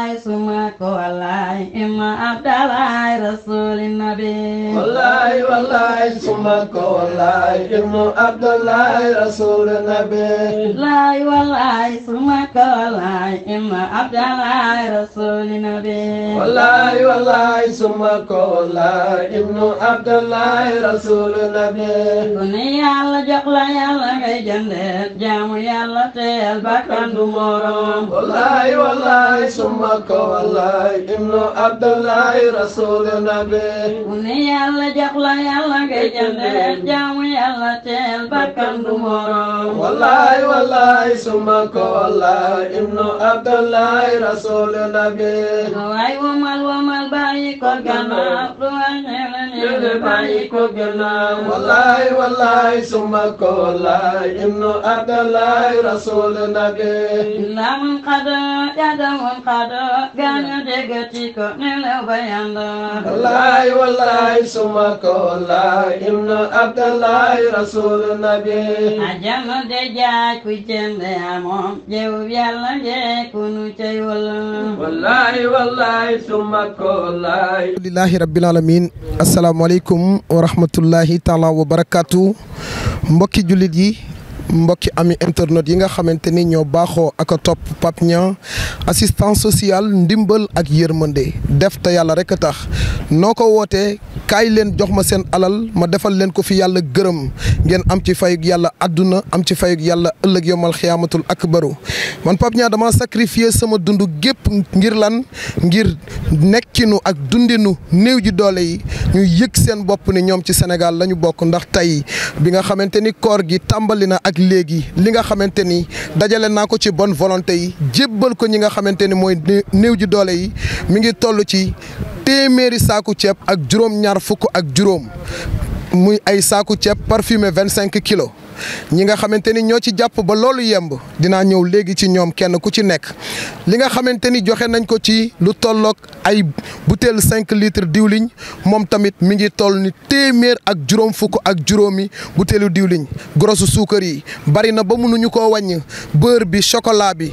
wallahi summa ko wallahi imma abdallahi rasulin nabi wallahi summa ko wallahi ibnu abdallahi rasulin nabi wallahi summa ko wallahi imma abdallahi rasulin nabi wallahi summa ko wallahi ibnu abdallahi rasulin nabi ku ne yàlla jox la yàlla ngay jëndee jaamu yàlla teel bakkan du morom wallahi summa ko wallahi ibnu abdallahi rasulin nabi ku ne yàlla jox la yàlla ngay jëndee jaamu yàlla teel bakkan du morom wallahi summa ko wallahi ibnu abdallahi rasulin nabi waay womal bàyyi ko gannaaw lu waay ñeele bàyyi ko gannaaw wallahi summa ko wallahi ibnu abdallahi rasulin nabi lamun xada yadamun xada gaañu déggati ko nelaw ba yanda wallahi summa ko wallahi ibnu abdallahi rasulin nabi ajana de jaay ku jënde amoon jeew yàlla jee ku nu cay wala wallahi summa ko wallahi alhamdulillahi rabbil alamin asalaamaaleykum wa rahmatullahi taala wa barakatu mbokki jullit yi mbokki ami internet yi nga xamante ni ñoo baaxoo ak a topp Pape Niang assistance sociale ndimbal ak yërmande def te yàlla rek a tax noo ko wootee kaay leen jox ma seen alal ma defal leen ko fi yàlla gërëm ngeen am ci fayug yàlla àdduna am ci fayug yàlla ëllëg yomal xiyaamatul akbaru man Pape Niang dama sacrifier sama dund gépp ngir lan ngir nekkinu ak dundinu néew ji doole yi ñu yëg seen bopp ni ñoom ci Sénégal la ñu bokk ndax tey bi nga xamante ni koor gi tàmbali na ak léegi li nga xamante ni dajale naa ko ci bonne volonté yi jébbal ko ñi nga xamante ni mooy néew ji doole yi mi ngi toll ci téeméeri saaku ceeb ak juróom-ñaar fukk ak juróom muy ay saaku ceeb parfumé 25 kilos ñi nga xamante ni ñoo ci jàpp ba loolu yemb dinaa ñëw léegi ci ñoom kenn ku ci nekk li nga xamante ni joxe nañ ko ci lu tolloog ay butéel 5 litres diwliñ moom tamit mi ngi toll ni téeméer ak juróom fukk ak juróomi butéelu diwliñ grosu suukar yi bari na ba mënuñu koo wàññ beurre bi chocolat bi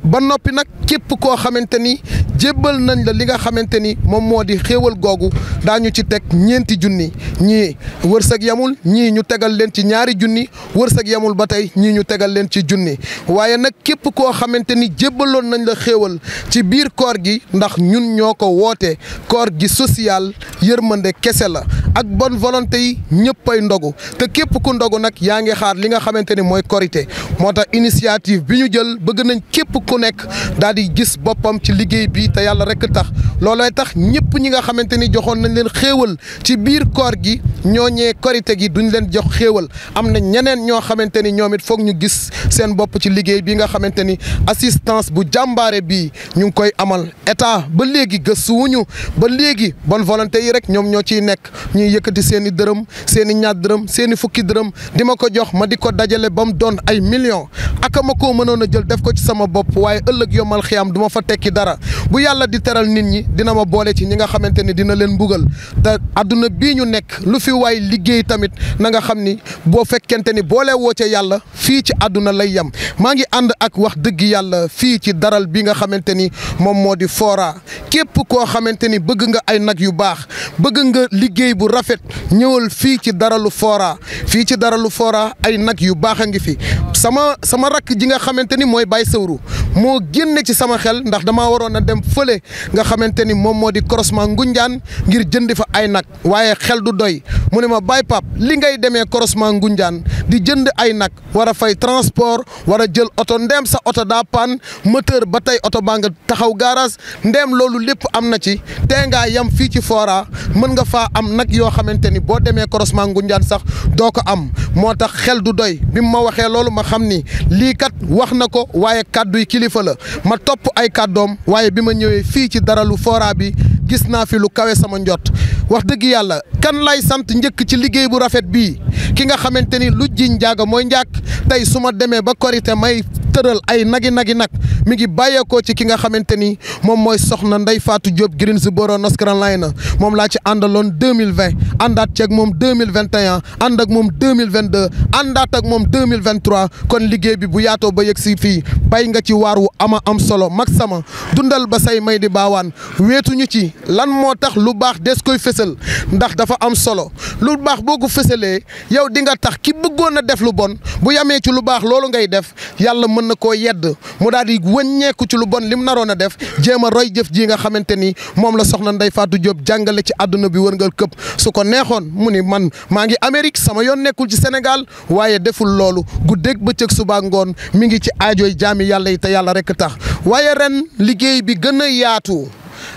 ba noppi nag képp koo xamante ni jébbal nañ la li nga xamante ni moom moo di xéewal googu daañu ci teg ñeenti junni ñii wërsëg yamul ñii ñu tegal leen ci ñaari junni wërsëg yamul ba tey ñii ñu tegal leen ci junni waaye nag képp koo xamante ni jébbaloon nañ la xéewal ci biir koor gi ndax ñun ñoo ko woote koor gi social yërmande kese la ak bonne volonté yi ñëppay ndogu te képp ku ndogu nag yaa ngi xaar li nga xamante ni mooy korité moo tax initiative bi ñu jël bëgg nañ képp ku nekk daal di gis boppam ci liggéey bi te yàlla rek tax loolooy tax ñëpp ñi nga xamante ni joxoon nañ leen xéewal ci biir koor gi ñooñee korité gi duñ leen jox xéewal am na ñeneen ñoo xamante ni ñoom it foog ñu gis seen bopp ci liggéey bi nga xamante ni assistance bu jàmbaare bii ñu ngi koy amal état ba léegi gëstuwuñu ba léegi bonne volonté yi rek ñoom ñoo ciy nekk ñuy yëkkati seen i dërëm seen i ñaar dërëm seen i fukki dërëm di ma ko jox ma di ko dajale ba mu doon ay millions aka ma koo mënoon a jël def ko ci sama bopp waaye ëllëg yomal xiyam du ma fa tekki dara bu yàlla di teral nit ñi dina ma boole ci ñi nga xamante ni dina leen mbugal te adduna bii ñu nekk lu fi waay liggéey tamit na nga xam ni boo fekkente ni boole woo ca yàlla fii ci àdduna lay yem maa ngi ànd ak wax dëgg yàlla fii ci daral bi nga xamante ni moom moo di Fora képp koo xamante ni bëgg nga ay nag yu baax bëgg nga liggéey bu rafet ñëwal fii ci daralu Fora fii ci daralu Fora ay nag yu baax a ngi fi sama rakk ji nga xamante ni mooy Baye Sawru moo génne ci sama xel ndax damaa waroon a dem fële nga xamante ni moom moo di croisement Ngunjaan ngir jëndi fa ay nag waaye xel du doy mu ne ma Baye Pape li ngay demee croisement Ngunjaan di jënd ay nag war a fay transport war a jël oto ndeem sa oto daa paan moteur ba tey oto baa nga taxaw garage ndeem loolu lépp am na ci tee ngaa yam fii ci Fora mën nga faa am nag yoo xamante ni boo demee croisement Ngunjaan sax doo ko am moo tax xel du doy bi ma waxee loolu ma xam ni lii kat wax na ko waaye kàddu yi kilifa la ma topp ay kàddoom waaye bi ma ñëwee fii ci daralu Fora bi gis naa fi lu kawe sama njot wax dëgg yàlla kan lay sant njëkk ci liggéey bu rafet bii ki nga xamante ni lu ji njaaga mooy njaag tey su ma demee ba korité may tëral ay nagi nag mi ngi bàyyeekoo ci ki nga xamante ni moom mooy soxna Ndeye Fatou Diop Greensboro North Carolina moom laa ci àndaloon 2020 àndaat ceeg moom 2021 ànd ak moom 2022 àndaat ak moom 2023 kon liggéey bi bu yaatoo ba yegg si fii bay nga ci waar wu ama am solo mag sama dundal ba say may di baawaan weetuñu ci lan moo tax lu baax des koy fësal ndax dafa am solo lu baax boo ko fësalee yow di nga tax ki bëggoon a def lu bon bu yamee ci lu baax loolu ngay def yàlla mën na koo yedd mu daal di wëññeeku ci lu bon lim naroon a def jéem a roy jëf ji nga xamante ni moom la soxna Ndeye Fatou Diop jàngale ci àdduna bi wërngal këpp su ko neexoon mu ni man maa ngi Amérique sama yoon nekkul ci Sénégal waaye deful loolu guddeeg bëccëg suba ngoon mi ngi ci aajooy jaami yàlla yi te yàlla rek tax waaye ren liggéey bi gën a yaatu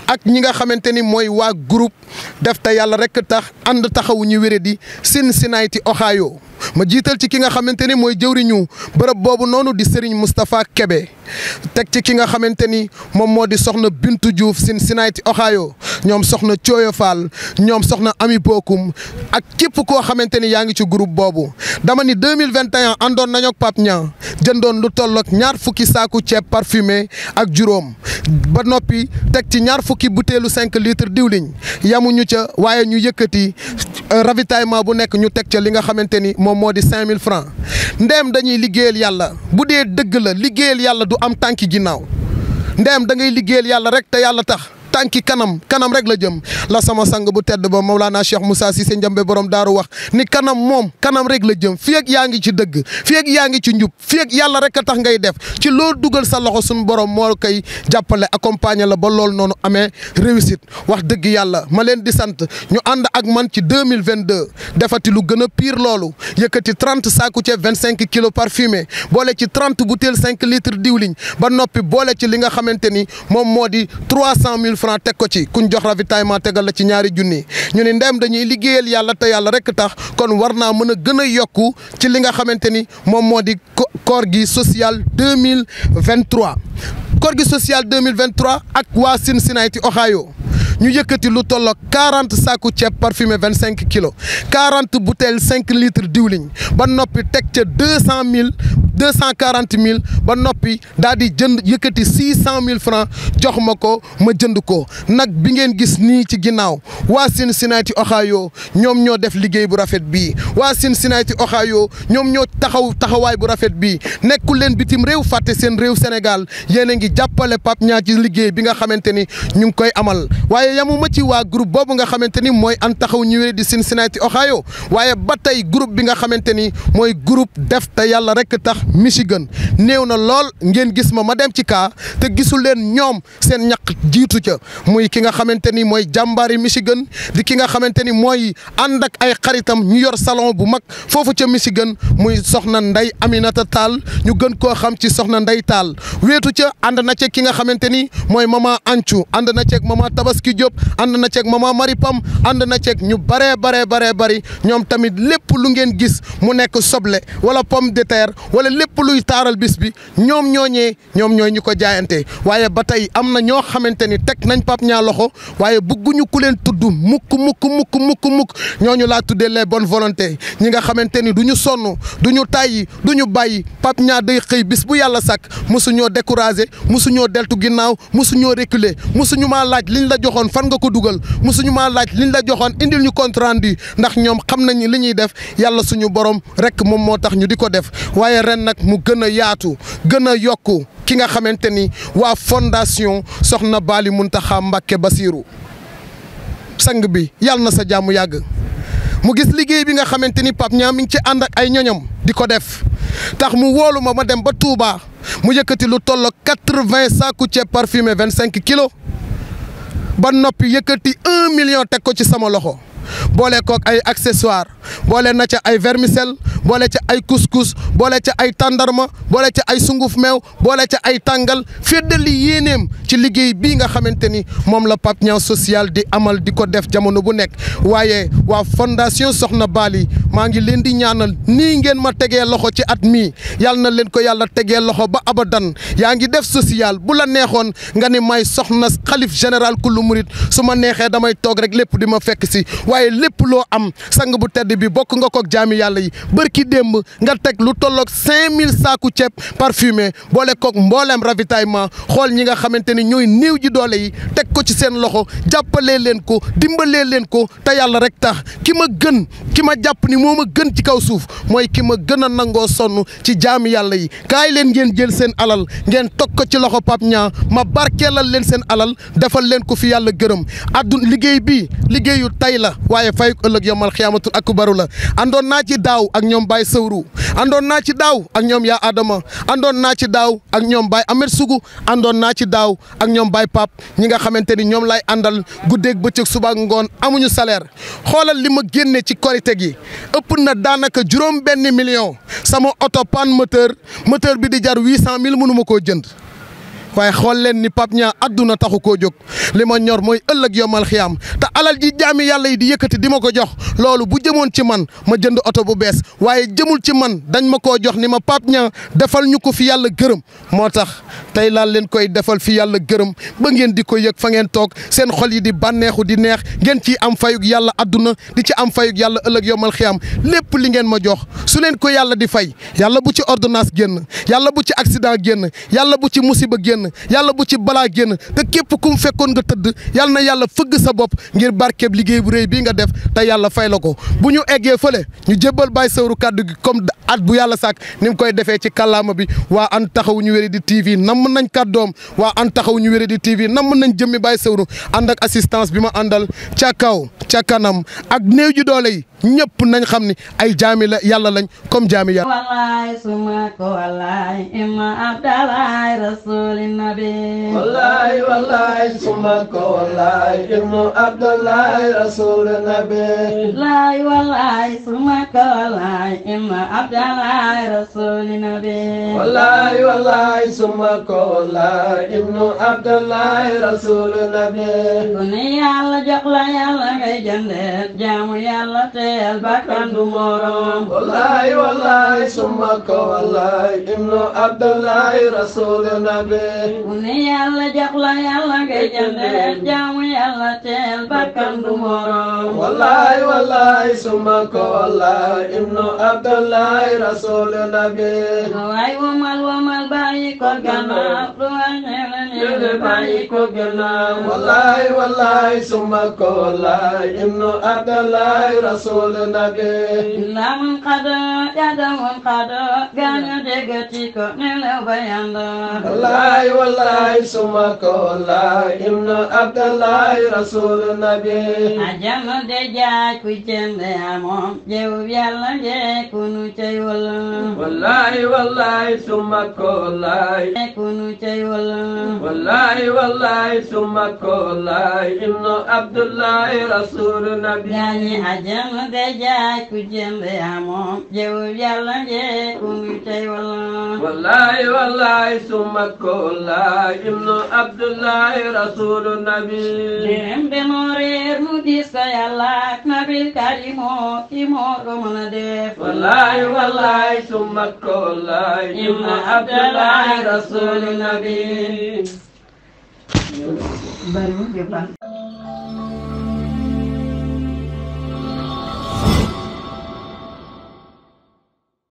ak ñi nga xamante ni mooy waa groupe def te yàlla rek tax ànd taxawu ñu wéré di Cincinnati Ohio ma jiital ci ki nga xamante ni mooy jëwriñu bërëb boobu noonu di Serigne Moustapha Kébé teg ci ki nga xamante ni moom moo di soxna Bintu Diouf Cincinnati Ohio ñoom soxna Thioyo Fall ñoom soxna Ami Bokum ak képp koo xamante ni yaa ngi ci groupe boobu dama ni 2021 àndoon nañu ak Pape Niang jëndoon lu tollook 20 saaku ceeb parfumé ak juróom ba noppi teg ci 20 butéelu 5 litres diwliñ yamuñu ca waaye ñu yëkkati ravitaillement bu nekk ñu teg ca li nga xamante ni moom moo di 5000 francs ndeem dañuy liggéeyal yàlla bu dee dëgg la liggéeyal yàlla du am tànki ginnaaw ndeem da ngay liggéeyal yàlla rek te yàlla tax tànki kanam rek la jëm la sama sang bu tedd ba Mawlana Cheikh Moussa Cissé Njambe borom daaru wax ni kanam rek la jëm fii ak yaa ngi ci dëgg fii ak yaa ngi ci njub fii ak yàlla rek a tax ngay def ci loo dugal sa loxo suñu borom moo koy jàppale accompagner la ba loolu noonu amee réussite wax dëgg yàlla ma leen di sant ñu ànd ak man ci 2022 defati lu gën a pire loolu yëkkati 30 saaku ceeb 25 kilos parfumé boole ci 30 bouteilles 5 litres diwliñ ba noppi boole ci li nga xamante ni moom moo di 300 000 francs teg ko ci kuñ jox ravitaillement tegal la ci ñaari junni ñu ni ndem dañuy liggéeyal yàlla te yàlla rek tax kon war naa mën a gën a yokku ci li nga xamante ni moom moo di koor gi social 2023 koor gi social 2023 ak waa Cincinnati Ohio ñu yëkkati lu tollook 40 saaku ceeb parfumé 25 kilos 40 bouteilles 5 litres diwliñ ba noppi teg ca 240 000 ba noppi daal di jënd yëkkati 600 000 francs jox ma ko ma jënd ko nag bi ngeen gis nii ci ginnaaw waa Cincinnati Ohio ñoom ñoo def liggéey bu rafet bii waa Cincinnati Ohio ñoom ñoo taxawaay bu rafet bii nekkul leen bitim réew fàtte seen réew Sénégal yéen a ngi jàppale Pape Niang ci liggéey bi nga xamante ni ñu ngi koy amal waaye yamuma ci waa groupe boobu nga xamante ni mooy an taxaw ñu wéré di Cincinnati Ohio waaye ba tey groupe bi nga xamante ni mooy groupe def te yàlla rek tax Michigan néew na lool ngeen gis ma dem ci kaa te gisul leen ñoom seen ñaq jiitu ca muy ki nga xamante ni mooy jàmbaari Michigan di ki nga xamante ni mooy ànd ak ay xaritam ñu yor salon bu mag foofu ca Michigan muy soxna Ndeye Aminata Tall ñu gën koo xam ci soxna Ndeye Tall weetu ca ànd na ca ki nga xamante ni mooy mama Ancu ànd na ceeg mama Tabaski Diop ànd na ceeg mama Maripam ànd na ceeg ñu baree bari ñoom tamit lépp lu ngeen gis mu nekk soble wala pomme de terre wala lépp luy taaral bis bi ñoom ñooy ñu ko jaayante waaye ba tey am na ñoo xamante ni teg nañ Pape Niang loxo waaye bëgguñu ku leen tudd mukk ñooñu laa tuddee les bonnes volontés ñi nga xamante ni du ñu sonn du ñu tàyyi du ñu bàyyi Pape Niang day xëy bis bu yàlla sàkk mosuñoo découragé mosuñoo deltu ginnaaw mosuñoo reculer mosuñu maa laaj liñ la joxoon fan nga ko dugal mosuñu maa laaj liñ la joxoon indil ñu compte rendu ndax ñoom xam nañ li ñuy def yàlla suñu borom rek moom moo tax ñu di ko def waaye ren nag mu gën a yaatu gën a yokku ki nga xamante ni waa fondation Soxna Bali Muntaxa Mbàkke Basiru sang bi yàlla na sa jàmm yàgg mu gis liggéey bi nga xamante ni Pape Niang mi ngi ci ànd ak ay ñoñom di ko def tax mu woolu ma dem ba Touba mu yëkkati lu toll 80 saaku ceeb parfumé 25 kilos ba noppi yëkkati 1 million teg ko ci sama loxo boole kook ay accessoires boole na ca ay vermicelle boole ca ay couscous boole ca ay tàndarma boole ca ay sunguf meew boole ca ay tàngal feddali yéeneem ci liggéey bii nga xamante ni moom la Pape Niang social di amal di ko def jamono bu nekk waaye waa fondation Soxna Bali maa ngi leen di ñaanal nii ngeen ma tegee loxo ci at mii yàlla na leen ko yàlla tegee loxo ba abadan yaa ngi def social bu la neexoon nga ni may soxna xalif général kullu murit su ma neexee damay toog rek lépp di ma fekk si waaye lépp loo am sang bu tedd bi bokk nga kook jaami yàlla yi bërki démb nga teg lu tolloog 5000 saaku ceeb parfumé boole kook mbooleem ravitaillement xool ñi nga xamante ni ñooy néew ji doole yi teg ko ci seen loxo jàppalee leen ko dimbalee leen ko te yàlla rek tax ki ma gën ki ma jàpp ni moo ma gën ci kaw suuf mooy ki ma gën a nangoo sonn ci jaami yàlla yi kaay leen ngeen jël seen alal ngeen tog ko ci loxo Pape Niang ma barkeelal leen seen alal defal leen ko fi yàlla gërëm adduna liggéey bi liggéeyu tay la waaye fay ëllëg yomal xiyaamatul akbaru la àndoon naa ci daaw ak ñoom Baye Sawru àndoon naa ci daaw ak ñoom yaa Adama àndoon naa ci daaw ak ñoom Baye Ahmed Sougou àndoon naa ci daaw ak ñoom Baye Pape ñi nga xamante ni ñoom lay àndal guddeeg bëccëg suba ak ngoon amuñu salaire xoolal li ma génne ci korite gi ëpp na daanaka juróom benn million sama oto panne moteur bi di jar 800 000 mënuma koo jënd waaye xool leen ni Pape Niang adduna taxu koo jóg li ma ñor mooy ëllëg yomal xiyaam te alal ji jaami yàlla yi di yëkkati di ma ko jox loolu bu jëmoon ci man ma jënd oto bu bees waaye jëmul ci man dañ ma koo jox ni ma Pape Niang defal ñu ko fi yàlla gërëm moo tax tey laal leen koy defal fi yàlla gërëm ba ngeen di ko yëg fa ngeen toog seen xol yi di bànneexu di neex ngeen ciy am fayug yàlla adduna di ci am fayug yàlla ëllëg yomal xiyaam lépp li ngeen ma jox su leen ko yàlla di fay yàlla bu ci ordonnance génn yàlla bu ci accident génn yàlla bu ci musiba génn yàlla bu ci balaa génn te képp ku mu fekkoon nga tëdd yàlla na yàlla fëgg sa bopp ngir barkeeb liggéey bu rëy bii nga def te yàlla fay la ko bu ñu eggee fële ñu jébbal Baye Sawru kàddu gi comme at bu yàlla sàkk ni mu koy defee ci kàllaama bi waa an taxawu ñu Wéridi TV namm nañ kàddoom waa an taxawu ñu Wéridi TV namm nañ jëmmi Baye Sawru ànd ak assistance bi ma àndal ca kaw ca kanam ak néew ji doole yi ñëpp nañ xam ni ay jaami la yàlla lañ comme jaami yàlla. wallaay suma ko wallaay imma abdalaay rasuli nabi. wallaay wallaay suma ko wallaay ibnu abdalaay rasuli nabi. laay wallaay suma ko wallaay imma abdalaay rasuli nabi. wallaay wallaay suma ko wallaay ibnu abdalaay rasuli nabi. ku ne yàlla jox la yàlla ngay jëndee jaamu yàlla teel bakkan du morom. wallaay wallaay suma ko wallaay ibnu abdalaay rasuli nabi. ku ne yàlla jox la yàlla ngay jëndee jaamu yàlla teel bakkan du morom. wallaay wallaay suma ko wallaay ibnu abdalaay rasuli nabi. waay womal bàyyi ko gannaaw lu waay ñëwee bàyyi ko gannaaw. wallaay wallaay suma ko wallaay ibnu abdalaay rasuli nabi. lamun xado yadamun xado gaañu déggati ko nelaw ba yanda. wallaay wallaay suma ko wallaay ibnu abdalaay rasuli nabi. ajama de jaay kuy jënd amoon jeew yàlla jee kunu cay wala. wallaay wallaay suma ko wallaay. kunu cay wala. wallaay wallaay suma ko wallaay ibnu abdalaay rasuli nabi. gaañi ajama de jaay kuy jënd amoon jeew yàlla jee kunu cay wala. wallaay wallaay suma ko wallaay ibnu abdalaay rasuli nabi. direm be moo réer mu diis ko yàlla ak nabil karimo ki moo ko mën a def. wallaay wallaay suma ko wallaay ibnu abdalaay rasuli nabi. bari mu jëfan